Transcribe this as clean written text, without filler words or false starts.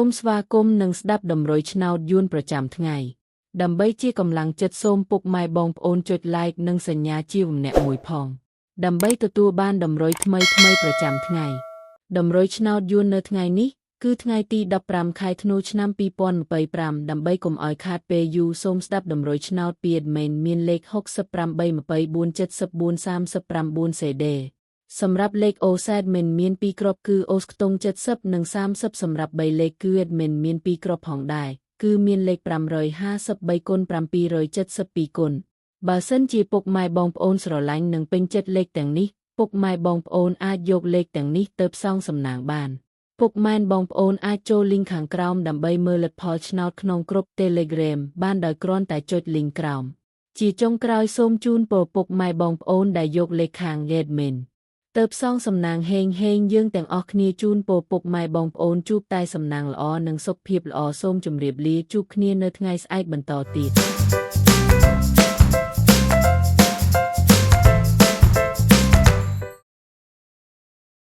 មស្វាគមន៍និងស្ដាប់តម្រុយឆ្នោតយួនប្រចាំថ្ងៃដើម្បីជាកម្លាំងចិត្តសូមពុកម៉ែបងប្អូនចុច Like និងសញ្ញាជាវម្នាក់មួយផងដើម្បីទទួលបានតម្រុយថ្មីៗប្រចាំថ្ងៃតម្រុយឆ្នោតយួននៅថ្ងៃនេះគឺថ្ងៃទី15ខែធ្នូឆ្នាំ2025ដើម្បីកុំឲ្យខាតពេលយូរសូមស្ដាប់តម្រុយឆ្នោតពី admin មានលេខ68 24 74 39 CD សម្រាប់លេខ OS admin មាន2គ្រាប់គឺ OS ខ្ទង់70និង30សម្រាប់3លេខគឺ admin មាន2គ្រាប់ផងដែរគឺមានលេខ553គុណ772គុណបើសិនជាពុកម៉ែបងប្អូនស្រឡាញ់និងពេញចិត្តលេខទាំងនេះពុកម៉ែបងប្អូនអាចយកលេខទាំងនេះទៅផ្សងសំណាងបានពុកម៉ែបងប្អូនអាចចូលលីងខាងក្រោមដើម្បីមើលលទ្ធផលឆ្នោតក្នុងក្រុម Telegram បានដោយគ្រាន់តែចុចលីងក្រោមជាចុងក្រោយសូមជូនពរពុកម៉ែបងប្អូនដែលយកលេខខាង admin ទៅផ្សងសំណាងហេងហេងយើងទាំងអស់គ្នាជូនពរពុកម៉ែបងប្អូនជួបតែសំណាងល្អនិងសុខភាពល្អសូមជម្រាបលាជួបគ្នានៅថ្ងៃស្អែកបន្តទៀត។